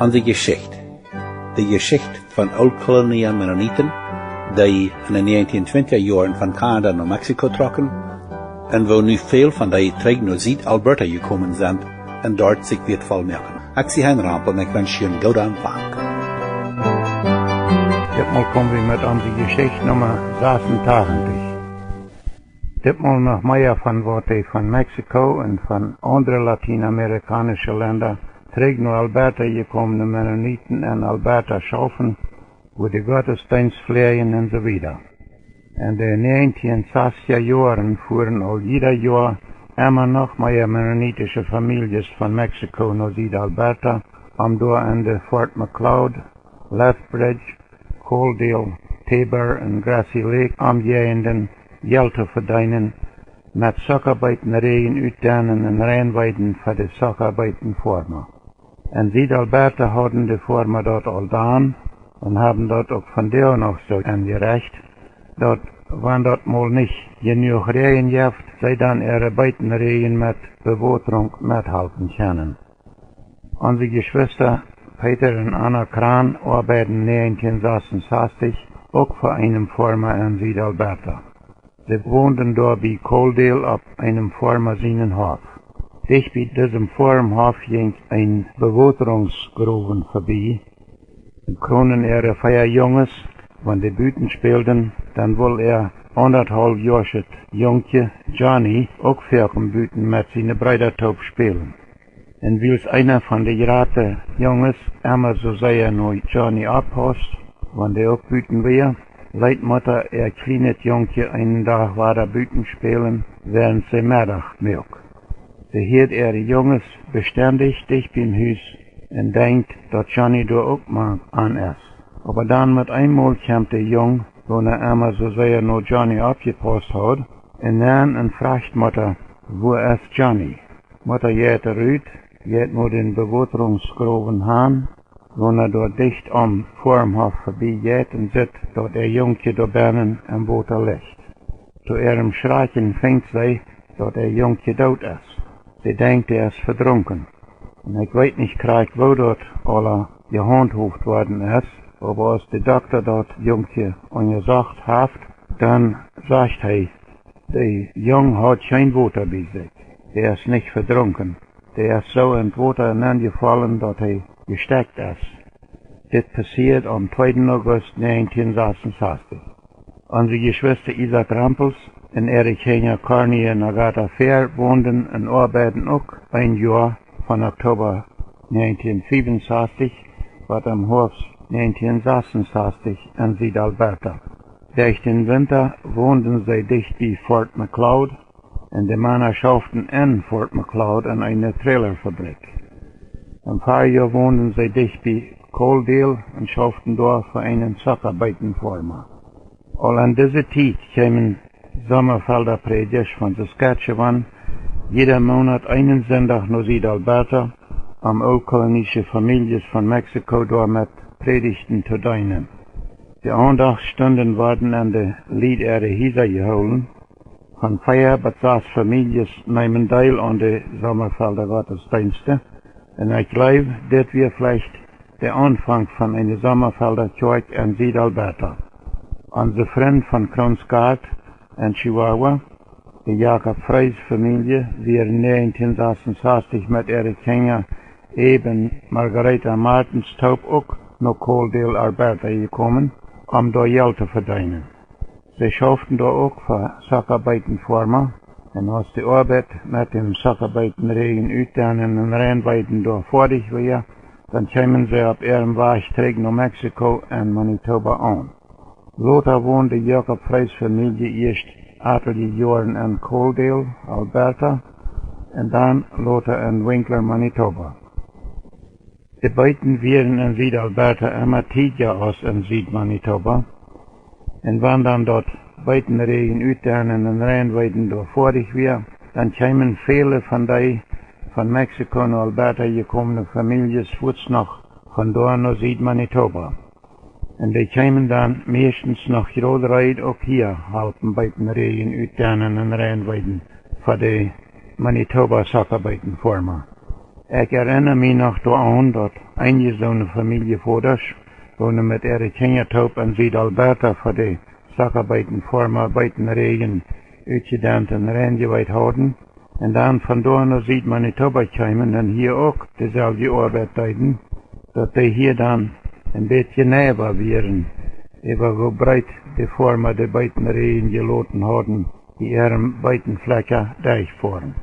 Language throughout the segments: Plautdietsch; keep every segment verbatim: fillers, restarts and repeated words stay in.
Onse Jeschicht. De Jeschicht von Ooltkolonia Mennoniten, dee en de näajentieen twintja Joaren von Kanada no Mexiko trocken, un woo nu väl von dee trigj no Sied-Alberta jekomen sent un doa sikj wieetvoll moaken. Ekj sie Hein Rampel un ekj wensch junt gooden Empfang. Ditmol komen wie met onse Jeschicht Numma sasuntachentich. Ditmol noch mea von waut dee von Mexiko un von aundre latienamerikaunsche Lenda trigj no Alberta jekomne Mennoniten en Alberta schaufen, wua de Gottesdeenst fläajen un soo wieda. En de näajentieen sastja Joaren fuaren aul jieda Joa emma noch mea mennonitische Famieljes von Mexiko no Sied-Alberta, om doa en de Fort Macleod, Lethbridge, Coaldale, Taber un Grassy Lake Omjäajenden Jelt to vedeenen met Sockabeeten räajen, utdeenen un reinweeden fa de Sockabeeten Forma. En Sied-Alberta hauden de Forma daut aul dan un haben daut uk vondoag noch soo enjerecht, daut, wan daut mol nich jenuach Räajen jeft, see dan äare Beeten räajen met Bewotrunk methalpen kjennen. Onse Jeschwista Peter un Anna Krahn oabeiden näajentieen sasunsastich uk fa eenem Forma en Sied-Alberta. See wonden doa bie Coaldale opp eenem Forma sienen Hoff. Dicht bie disem Forma Hoff jinkj een Bewotrungsgrowen vebie. Kronen äare vea Junges, wan dee buten spälden, dan wull äa aundathaulfjoaschet Junkje Johnny uk foaken buten met siene Breeda toop spälen. Un wiels eena von de jrate Junges emma soo sea no Johnny oppausten, wan dee uk buten wia, leet Mutta äa kjlienet Junkje eenen Dach wada buten spälen, wäarent see Meddach muak. See hieed äare Junges bestendich dicht biem Hus un denkjt, daut Johnny doa uk mank an es. Oba dan met eenmol kjemt de Jung, woona emma soo sea no Johnny oppjepaust haud, nenn un frajcht Mutta: "Wua es Johnny?" Mutta jeit rut, jeit no dän Bewotrungsgrowen han, woona doa dicht aum Forma Hoff vebie jeit, un sitt, daut äa Junkje doa bennen em Wota licht. To äarem Schrakjen finjt see, daut äa Junkje doot es. See denkjt, hee es vedrunken. Un ekj weet nich krakjt, woo daut aula jehaunthoft worden es, oba aus de Dokta daut Junkje unjasocht haft, dan sajcht hee: "De Jung haud kjeen Wota bie sikj. Dee es nich vedrunken. Dee es soo en daut Wota nenjefollen, daut hee jestekjt es." Dit passieed aum tweeden August näajentieen sasunsastich. Onse Jeschwista Isaak Rampels un äare Kjinja Corny un Agatha Fehr wonden un oabeiden uk een Joa, von Oktoba näajentieen fiefunsastich bat em Hoafst näajentieen sasunsastich en Sied-Alberta. Derch dän Winta wonden see dicht bie Fort Macleod, un de Mana schauften en Fort Macleod en eene Trailerfabrikj. Em Farjoa wonden see dicht bie Coaldale un schauften doa fa eenen Sockabeeten Forma. Aul en dise Tiet kjeemen Sommafelda Prädjasch von Saskatchewan jieda Moonat eenen Sindach no Sied-Alberta, om ooltkolonische Famieljes von Mexiko doamet Prädichten to deenen. De Aundachtstunden worden en de Lied äare Hiesa jehoolen. Von vea bat sas Famieljes neemen Deel aun de Sommafelda Gottesdeenste. Un ekj jleew, dit wia veleicht de Aunfank von eene Sommafelda Kjoakj en Sied-Alberta. Onse Frind von Kronsgaard en Chihuahua, de Jakob Frees Famielje, wieren näajentieen sasunsastich met äare Kjinja Eben, Margareta Martens toop uk no Coaldale, Alberta jekomen, om doa Jelt to vedeenen. See schauften doa uk fa Sockabeeten Forma, un aus de Oabeit met däm Sockabeeten räajen, utdeenen un reinweeden doa foadich wia, dan kjeemen see opp äarem Wajch trigj no Mexiko en Manitoba aun. Lota wond de Jakob Frees Famielje ieescht atelje Joaren en Coaldale, Alberta, un dan lota en Winkler, Manitoba. De Beeten wieren en Sied-Alberta emma tiedja aus en Sied-Manitoba. Un wan dan daut Beeten räajen, utdeenen un reinweeden doa foadich wia, dan kjeemen väle von dee von Mexiko no Alberta jekomne Famieljes fuats noch von doa no Sied-Manitoba. Un dee kjeemen dan mieeschtens noch jrod reed, uk hia halpen Beeten räajen, utdeenen un reinweeden fa de Manitoba Sockabeeten Forma. Ekj erinna mie noch doaraun, daut eenje soone Famieljevodasch, woone met äare Kjinja toop en Sied-Alberta fa de Sockabeeten-Forma Beeten Räajen utjedent un reinjeweiht hauden, un dan von doa no Sied-Manitoba kjeemen un hia uk deselwje Oabeit deeden, daut dee hia dan een bät jeneiwa wieren äwa woo breet de Forma de Beeten Räajen jeloten hauden, dee äare Beeten Flekja derchfoaren.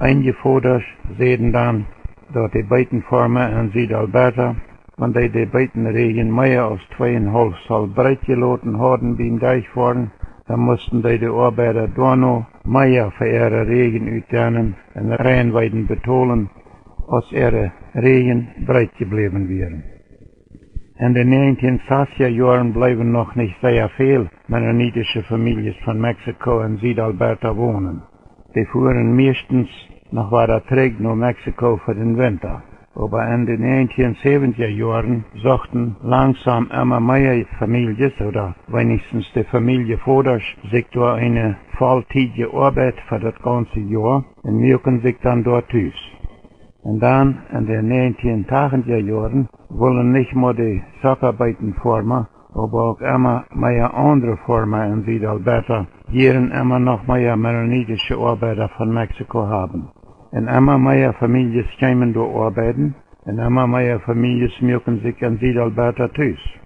Eenje Vodasch säden dan, daut de Beeten Forma en Sied-Alberta, wan dee de Beeten Räajen mea aus twee un haulf Zoll breet jeloten hauden biem derchfoaren, dan musten dee de Oabeida doano mea fa äare Räajen utjennen un Reinweiden betolen, aus äare Räajen breet jebläwen wieren. En de näajentieen sastja Joaren bleewen noch nich sea väl mennonitische Famieljes von Mexiko en Sied-Alberta wonen. Dee fuaren mieeschtens noch wada trigj no Mexiko fa dän Winta. Oba en de näajentieen säwentja Joaren sochten langsom emma mea Famieljes, ooda weenichstens de Famieljevodasch, sikj doa eene volltiedje Oabeit fa daut gaunze Joa un muaken sikj dan doa tus. Un dan en de näajentieen tachentja Joaren wullen nich mau de Sockabeeten-Forma, oba uk emma mea aundre Forma en Sied-Alberta jieren emma noch mea mennonitische Oabeida von Mexiko haben. Un emma mea Famieljes kjeemen doa oabeiden, un emma mea Famieljes muaken sikj en Sied-Alberta tus.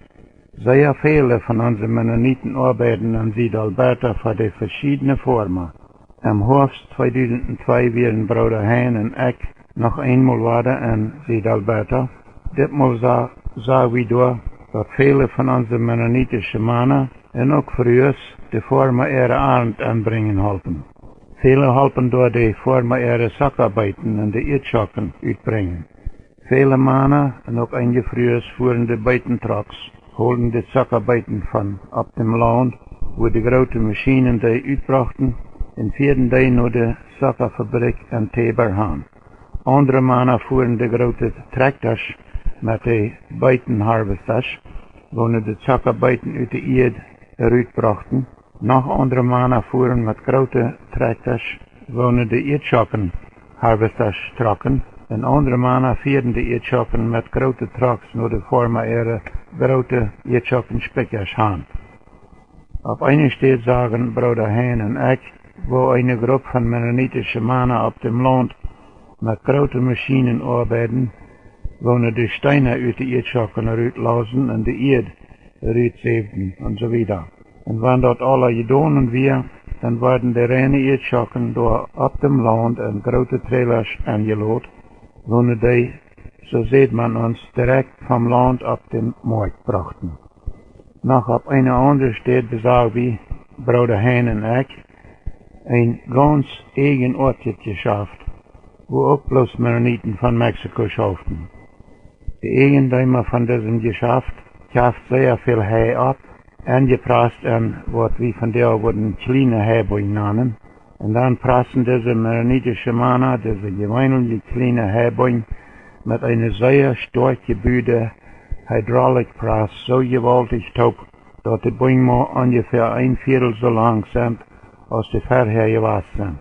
Sea väle von onse Mennoniten oabeiden en Sied-Alberta fa de veschiedne Forma. Em Hoafst tweedusent twee wieren Brooda Hein un ekj noch eenmol wada en Sied-Alberta. Ditmol sa-, sagen wie doa, daut väle von onse mennonitische Mana un uk Frues de Forma äare Arnt enbrinjen holpen. Väle holpen doa de Forma äare Sockabeeten un de Ieedschocken utbrinjen. Väle Mana un uk eenje Frues fuaren de Beetentrocks, holden de Sockabeeten von opp däm Launt, wua de groote Maschienen dee utbrochten, un fieeden dee no de Sockafabrik en Taber han. Aundre Mana fuaren de groote Trakjtasch met de Beetenharvestasch, woone de Sockabeeten ut de Ieed rutbrochten. Noch aundre Mana fuaren met groote Trakjtasch, woone de Ieedschocken harvestasch trocken, un aundre Mana fieeden de Ieedschocken met groote Trocks no de Forma äare groote Ieedschocken-Spikjasch han. Opp eene Städ sagen Brooda Hein un ekj, woo eene Grupp von mennonitische Mana opp däm Launt met groote Maschienen oabeiden, woone de Steena ut de Ieedschocken rutlausen un de Ieed rutsäwden un soo wieda. Un wan daut aula jedonen wia, dan worden de reine Ieedschocken doa opp däm Launt en groote Trailasch enjelot, woone dee, soo säd man ons, direkt vom Launt opp däm Moakj brochten. Noch opp eene aundre Städ besag wie, Brooda Hein un ekj, een gaunz eejenoatjet Jeschaft, wua uk bloos Mennoniten von Mexiko schauften. De Eejendeema von disem Jeschaft kjaft sea väl Hei opp, enjeprast en waut wie vondoag wudden kjliene Heibojen nanen, un dan prasten dise mennonitische Mana dise jeweenelje kjliene Heibojen met eene sea stoakj jebude Hydraulikpras soo jewaultich toop, daut de Booj mau onjefäa een Viedel soo lang sent aus dee verhäa jewast sent.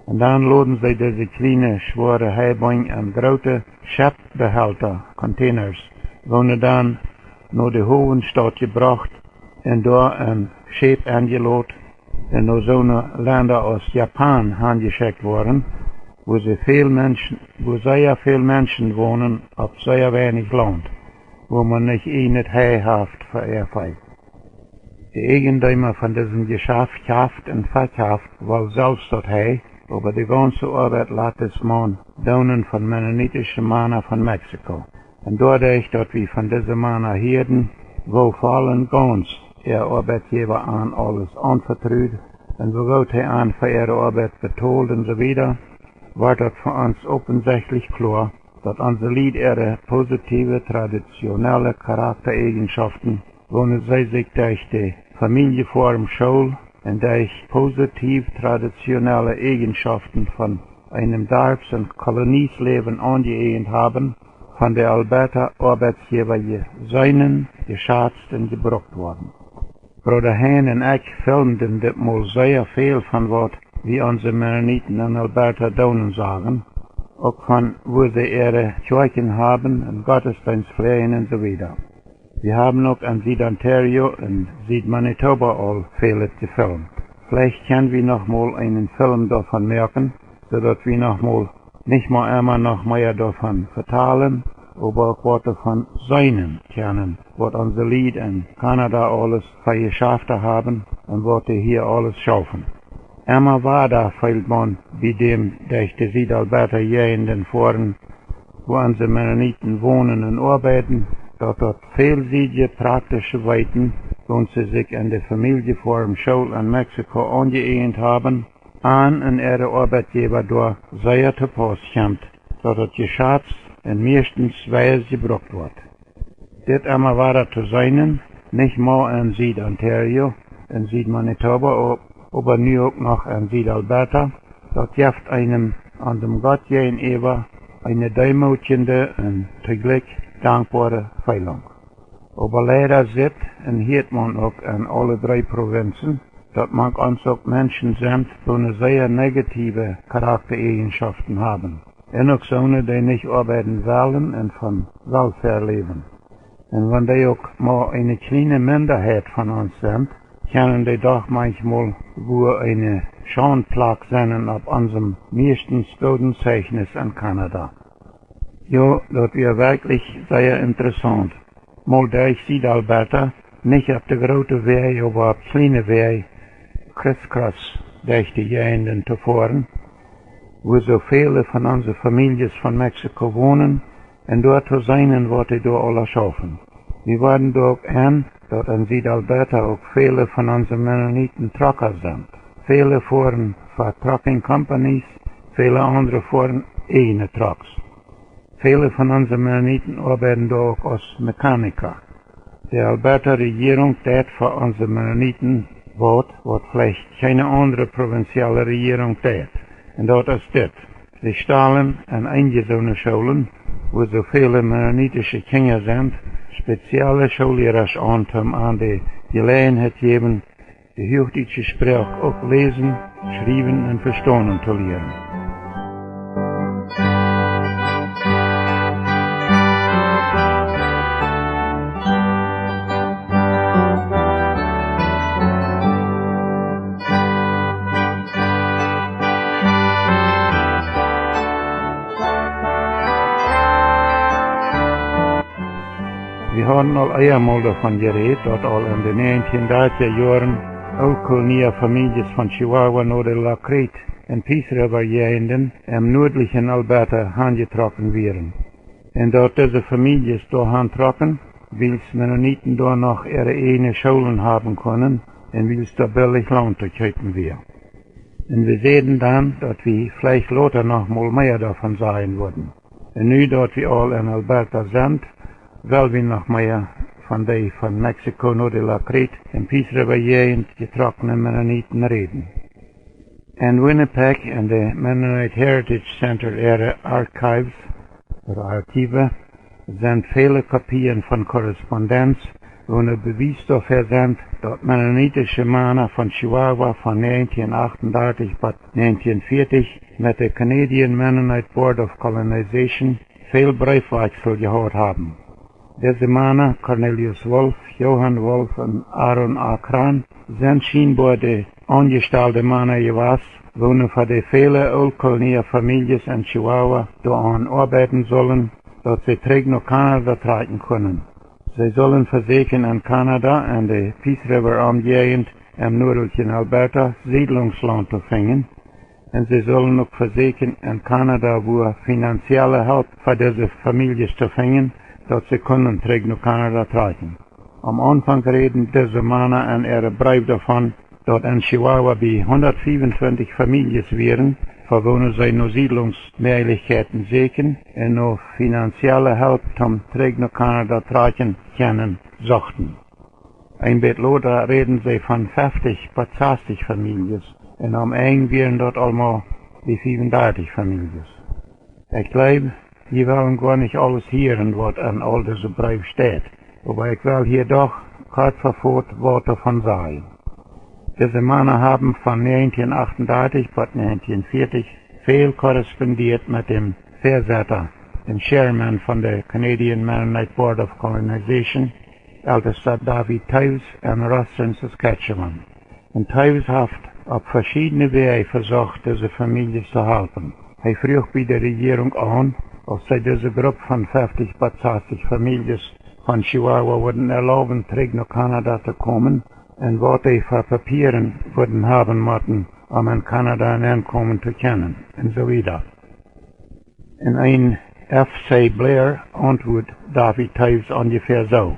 Un dan loden see dise kjliene, schwoare Heibojen en groote Schepbehälta, containers, woone dan no de Howenstaut jebrocht un doa en Schep enjelot un no soone Lenda aus Japan hanjeschekjt worden, wua see väl Menschen, wua sea väl Menschen wonen opp sea weinich Launt, wua man nich eejnet Hei haft fa äa Vee. De Eejendeema von disem Jeschaft kjaft un vekjaft woll selfst daut Hei, oba de gaunze Oabeit lat dis Maun doonen von mennonitische Mana von Mexiko. Un doaderch daut wie von dise Mana hieeden, woo voll un gaunz äa Oabeitjäwa an aules aunvetrud un woo goot hee an fa äare Oabeit betold un soo wieda, wort daut fa ons opensechtlich kloa, daut onse Lied äare positiewe traditionelle Charaktaeejenschoften, woone see sikj derch de Famieljeform School un derch positiew traditionelle Eejenschoften von eenem Darps- un Koloniesläwen aunjeeejent haben, von de Alberta Oabeitjäwa jeseenen, jeschazt un jebrukt worden. Brooda Hein un ekj filmden ditmol sea väl von waut wie onse Mennoniten en Alberta doonen sagen, uk von wua see äare Kjoakjen haben un Gottesdeenst fläajen un soo wieda. Wie haben uk en Sied-Ontario un Sied-Manitoba aul väl jefilmt. Veleicht kjenn wie noch mol eenen Film doavon moaken, soo daut wie noch mol nich mau emma noch mea doavon vetalen, oba uk waut doavon seenen kjennen, waut onse Lied en Kanada aules fa Jeschafte haben un waut dee hia aules schaufen. Emma wada feelt maun bie däm derch de Sied-Alberta Jäajenden foaren, wua onse Mennoniten wonen un oabeiden, daut daut välsiedje praktische Weeten, waut see sikj en de Famieljefoarm School en Mexiko aunjeeejent haben, an un äare Oabeitjäwa doa sea to Pauss kjemt, daut daut jeschatzt un mieeschtens weis jebrukt woat. Dit emma wada to seenen, nich mau en Sied-Ontario, en Sied-Manitoba, o-, oba nu uk noch en Sied-Alberta, daut jeft eenem aun däm Gott jäajenäwa eene deemootjende un toojlikj dankboare Feelunk. Oba leida sitt un hieet maun uk en aule dree Prowinzen, daut mank ons uk Menschen sent, waut eene sea negative Charakteräjenschaften haben. Un uk soone, dee nich oabeiden wellen un von Welfare läwen. Un wan dee uk mau eene kjliene Minderheit von ons sent, kjennen dee doch manchmol wua eene Schaundplak sennen opp onsem mieeschtens gooden Zeichnis en Kanada. Jo, daut wia werkjlich sea interessaunt, mol derch Sied-Alberta, nich opp de groote Wäaj, oba opp kjliene Wäaj, crisscross, derch de Jäajenden to foaren, wua soo väle von onse Famieljes von Mexiko wonen, un doa to seenen, waut dee doa aula schaufen. Wie worden doa uk en, daut en Sied-Alberta uk väle von onse Mennoniten Trucker sent. Väle foaren fa trucking companies, väle aundre foaren ieejne Trucks. Väle von onse Mennoniten oabeiden doa uk aus Mechanika. De Alberta Rejierunk deit fa onse Mennoniten waut, waut veleicht kjeene aundre prowinziale Rejierunk deit. Un daut es dit: See stalen en eenje soone Schoolen, wua soo väle mennonitische Kjinja sent, spezielle Schoollierasch aun, toom an de Jeläajenheit jäwen, de huachdietsche Sproak uk läsen, schriewen un vestonen to lieren. Wie hauden aul eemol doavon jerät, daut aul en de näajentieen dartja Joaren Ooltkolonia Famieljes von Chihuahua, Noord-La Crete un Peace River Jäajenden em nuadlichen Alberta hanjetrocken wieren. Un daut dise Famieljes doa han trocken, wiels Mennoniten doa noch äare ieejne Schoolen haben kunnen un wiels doa billich Launt to kjeepen wia. Un wie säden dan, daut wie veleicht lota noch mol mea doavon sajen wudden. Un nu daut wie aul en Alberta sent, well wie noch mea von dee von Mexiko, Noord-La Crete un Peace River Jäajent jetrockne Mennoniten räden. En Winnipeg en de Mennonite Heritage Center äare Archives, ooda Archive, sent väle Kopien von Korrespondenz, wua Bewies doafäa sent, daut mennonitische Mana von Chihuahua von näajentieen achtundartich bat näajentieen vieetich met de Canadian Mennonite Board of Colonization väl Breefwajchsel jehaut haben. Dise Mana, Cornelius Wolf, Johann Wolf un Aaron A. Krahn, sent schienboa de aunjestalde Mana jewast, wua fa de väle Ooltkolonia Famieljes en Chihuahua doaraun oabeiden sullen, daut see trigj no Kanada trakjen kunnen. See sullen vesäkjen en Kanada, en de Peace River Omjäajent, em nuadlichen Alberta, Siedlungslaunt to finjen, un see sullen uk vesäkjen en Kanada wua finanzielle Help fa dise Famieljes to finjen, daut see kunnen trigj no Kanada trakjen. Aum Aunfank räden dise Mana en äare Breew doavon, daut en Chihuahua bie hundatfiefuntwintich Famieljes wieren, fa woone see no Siedlungsmäajlichkjeiten säkjen un no finanzielle Help toom trigj no Kanada trakjen kjennen sochten. Een bät lota räden see von feftich bat sastich Famieljes, un aum Enj wieren daut aulmol dee fiefundartich Famieljes. Ekj jleew, jie wellen goa nich aules hieren, waut en aul dise Breew steit, oba ekj well hia doch kort vefot waut doavon sajen. Dise Mana haben von näajentieen achtundartich bat näajentieen vieetich väl korrespondieet met däm Väasetta un Chairman von de Canadian Mennonite Board of Colonization, Eltesta David Toews en Ruthven, Saskatchewan. Un Toews haft opp veschiedne Wäaj vesocht, dise Famieljes to halpen. Hee fruach bie de Rejierunk aun, auf see dise Grupp von feftich bat sastich Famieljes von Chihuahua wudden erlauben, trigj no Kanada to komen, un waut dee fa Papieren wudden haben motten, om en Kanada nenkomen to kjennen, un soo wieda. Un een F C Blair auntwuat David Toews onjefäa soo: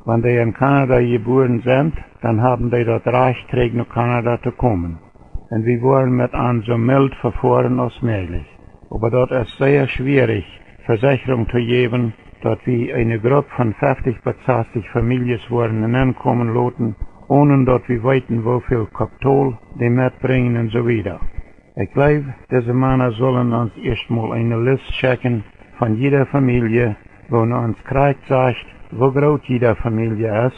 Wan dee en Kanada jebuaren sent, dan haben dee daut Rajcht, trigj no Kanada to komen. Un wie woaren met an soo mild vefoaren aus mäajlich. Oba daut es sea schwierich, Vesechrunk to jäwen, daut wie eene Grupp von feftich bat sastich Famieljes woaren nenkomen loten, onen daut wie weeten, woo väl Kapitol dee metbrinjen un soo wieda. Ekj jleew, dise Mana sullen ons ieeschtmol eene List schekjen von jieda Famielje, woo ons krakjt sajcht, woo groot jieda Famielje es,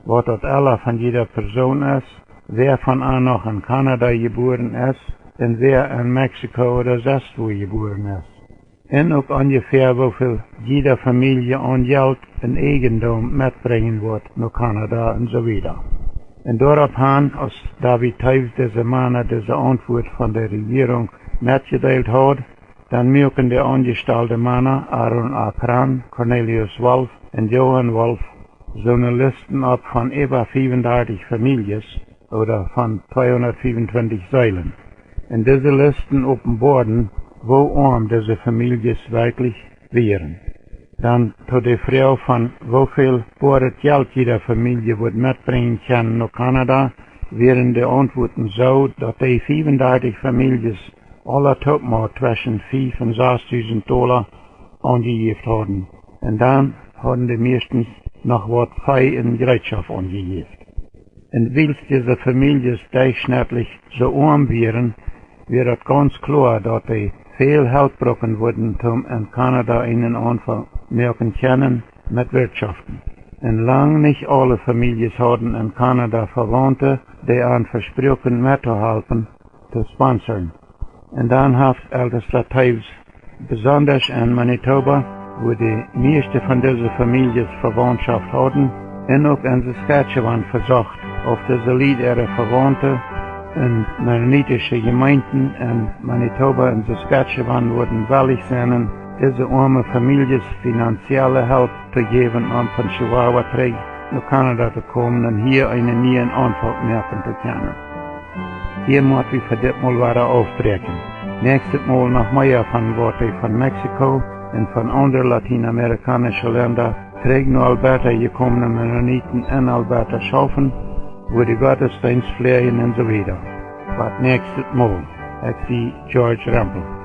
waut daut Ella von jieda Persoon es, wäa von an noch en Kanada jebuaren es un wäa en Mexiko ooda sestwua jebuaren es. Un uk onjefäa woo väl jieda Famielje aun Jelt un Eijentum metbrinjen woat no Kanada un soo wieda. Un doaropp han, aus David Toews dise Mana dise Auntwuat von de Rejierunk metjedeelt haud, dan muaken de aunjestalde Mana Aaron A. Krahn, Cornelius Wolf un Johann Wolf soone Listen opp von äwa fiefundartich Famieljes, ooda von tweehundartfiefuntwintich Seelen. Un dise Listen openboarden, woo oam dise Famieljes werkjlich wieren. Dan to de Froag von woo väl boaret Jelt jieda Famielje wudd metbrinjen kjennen no Kanada, wieren de Auntwuaten soo, daut dee fiefundartich Famieljes aula toop mau tweschen fief un sastuzent Dolla aunjejäft hauden. Un dan hauden de mieeschte noch waut Vee un Jereetschoft aunjejäft. Un wiels dise Famieljes derchschnittlich soo oam wieren, wia daut gaunz kloa, daut dee väl Help bruken wudden, om en Kanada eenen Aunfank moaken kjennen met Wirtschoften. Un lang nich aule Famieljes hauden en Kanada Vewaunte, dee an vespruaken mettohalpen, to sponsoren. Un dan haft Eltesta Toews besondasch en Manitoba, wua de mieeschte von dise Famieljes Vewauntschoft hauden, un uk en Saskatchewan vesocht, auf dise Lied äare Vewaunte en mennonitische Jemeenten en Manitoba un Saskatchewan wudden wellich sennen, dise oame Famieljes finanzielle Help to jäwen, om von Chihuahua trigj no Kanada to komen un hia eenen nieen Aunfank moaken to kjennen. Hia mott wie fa dit Mol wada aufbräakjen. Näakjstet Mol noch mea von waut dee von Mexiko un von aundre latienamerikaunsche Lenda trigj no Alberta jekomne Mennoniten en Alberta schaufen, wua de Gottesdeenst fläajen un soo wieda. Bat näakjstet Mol, ekj sie George Rempel.